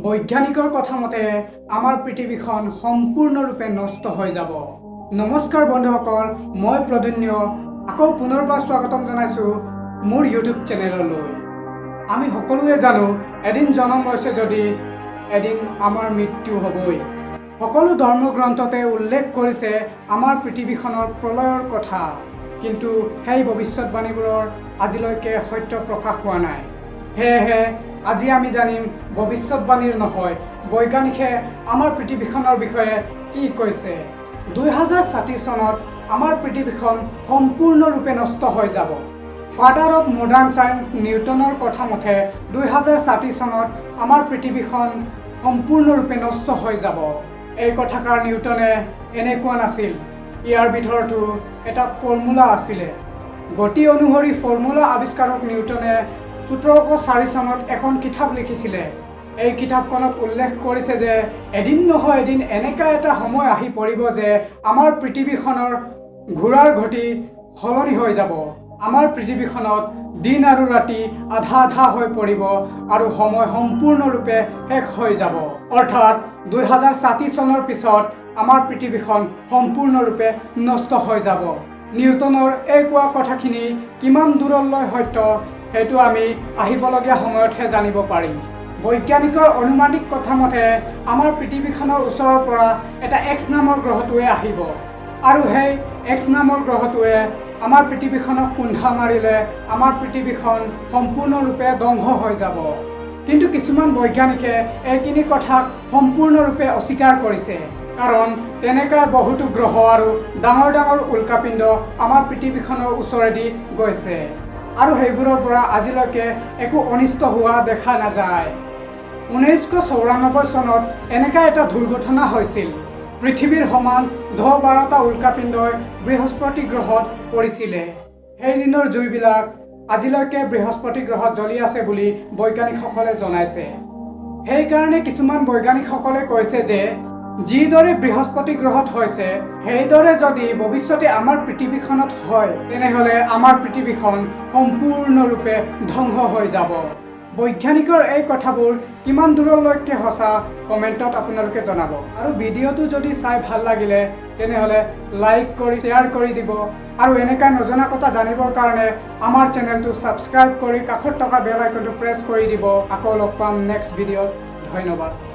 বৈজ্ঞানিকৰ কথা মতে আমাৰ পৃথিৱীখন সম্পূৰ্ণৰূপে নষ্ট হৈ যাব। নমস্কাৰ বন্ধুসকল, মই প্ৰদুন্য আকৌ পুনৰবাৰ স্বাগতম জনাইছোঁ মোৰ ইউটিউব চেনেললৈ। আমি সকলোৱে জানো, এদিন জন্ম লৈছে যদি এদিন আমাৰ মৃত্যু হ'বই। সকলো ধৰ্মগ্ৰন্থতে উল্লেখ কৰিছে আমাৰ পৃথিৱীখনৰ প্ৰলয়ৰ কথা, কিন্তু সেই ভৱিষ্যতবাণীবোৰৰ আজিলৈকে সত্য প্ৰকাশ হোৱা নাই। সেয়েহে আজি আমি জানিম ভৱিষ্যতবাণীৰ নহয়, বৈজ্ঞানিকে আমাৰ পৃথিৱীখনৰ বিষয়ে কি কৈছে। 2060 চনত আমাৰ পৃথিৱীখন সম্পূৰ্ণৰূপে নষ্ট হৈ যাব। ফাদাৰ অফ মডাৰ্ণ ছায়েন্স নিউটনৰ কথা মতে 2060 চনত আমাৰ পৃথিৱীখন সম্পূৰ্ণৰূপে নষ্ট হৈ যাব। এই কথাষাৰ নিউটনে এনেকুৱা নাছিল, ইয়াৰ ভিতৰতো এটা ফৰ্মুলা আছিলে। গতি অনুসৰি ফৰ্মুলা আৱিষ্কাৰক নিউটনে 1704 চনত এখন কিতাপ লিখিছিলে। এই কিতাপখনত উল্লেখ কৰিছে যে এদিন নহয় এদিন এনেকুৱা এটা সময় আহি পৰিব যে আমাৰ পৃথিৱীখনৰ ঘূৰাৰ গতি সলনি হৈ যাব। আমাৰ পৃথিৱীখনত দিন আৰু ৰাতি আধা আধা হৈ পৰিব আৰু সময় সম্পূৰ্ণৰূপে শেষ হৈ যাব। অৰ্থাৎ 2060 চনৰ পিছত আমাৰ পৃথিৱীখন সম্পূৰ্ণৰূপে নষ্ট হৈ যাব। নিউটনৰ এই কোৱা কথাখিনি কিমান দূৰলৈ সত্য, সেইটো আমি আহিবলগীয়া সময়তহে জানিব পাৰিম। বৈজ্ঞানিকৰ অনুমানিক কথা মতে আমাৰ পৃথিৱীখনৰ ওচৰৰ পৰা এটা এক্স নামৰ গ্ৰহটোৱে আহিব আৰু সেই এক্স নামৰ গ্ৰহটোৱে আমাৰ পৃথিৱীখনক খুন্দা মাৰিলে আমাৰ পৃথিৱীখন সম্পূৰ্ণৰূপে ধ্বংস হৈ যাব। কিন্তু কিছুমান বৈজ্ঞানিকে এইখিনি কথাক সম্পূৰ্ণৰূপে অস্বীকাৰ কৰিছে, কাৰণ তেনেকুৱা বহুতো গ্ৰহ আৰু ডাঙৰ ডাঙৰ উল্কাপিণ্ড আমাৰ পৃথিৱীখনৰ ওচৰেদি গৈছে আৰু সেইবোৰৰ পৰা আজিলৈকে একো অনিষ্ট হোৱা দেখা নাযায়। 1994 চনত এনেকুৱা এটা দুৰ্ঘটনা হৈছিল। পৃথিৱীৰ সমান 10-12টা উল্কাপিণ্ডই বৃহস্পতি গ্ৰহত পৰিছিলে। সেইদিনৰ জুইবিলাক আজিলৈকে বৃহস্পতি গ্ৰহত জ্বলি আছে বুলি বৈজ্ঞানিকসকলে জনাইছে। সেইকাৰণে কিছুমান বৈজ্ঞানিকসকলে কৈছে যে যিদৰে বৃহস্পতি গ্ৰহত হৈছে, সেইদৰে যদি ভৱিষ্যতে আমাৰ পৃথিৱীখনত হয়, তেনেহ'লে আমাৰ পৃথিৱীখন সম্পূৰ্ণৰূপে ধ্বংস হৈ যাব। বৈজ্ঞানিকৰ এই কথাবোৰ কিমান দূৰলৈকে সঁচা, কমেণ্টত আপোনালোকে জনাব। আৰু ভিডিঅ'টো যদি চাই ভাল লাগিলে, তেনেহ'লে লাইক কৰি শ্বেয়াৰ কৰি দিব আৰু এনেকুৱা নজনা কথা জানিবৰ কাৰণে আমাৰ চেনেলটো ছাবস্ক্ৰাইব কৰি কাষত থকা বেল আইকনটো প্ৰেছ কৰি দিব। আকৌ লগ পাম নেক্সট ভিডিঅ'ত। ধন্যবাদ।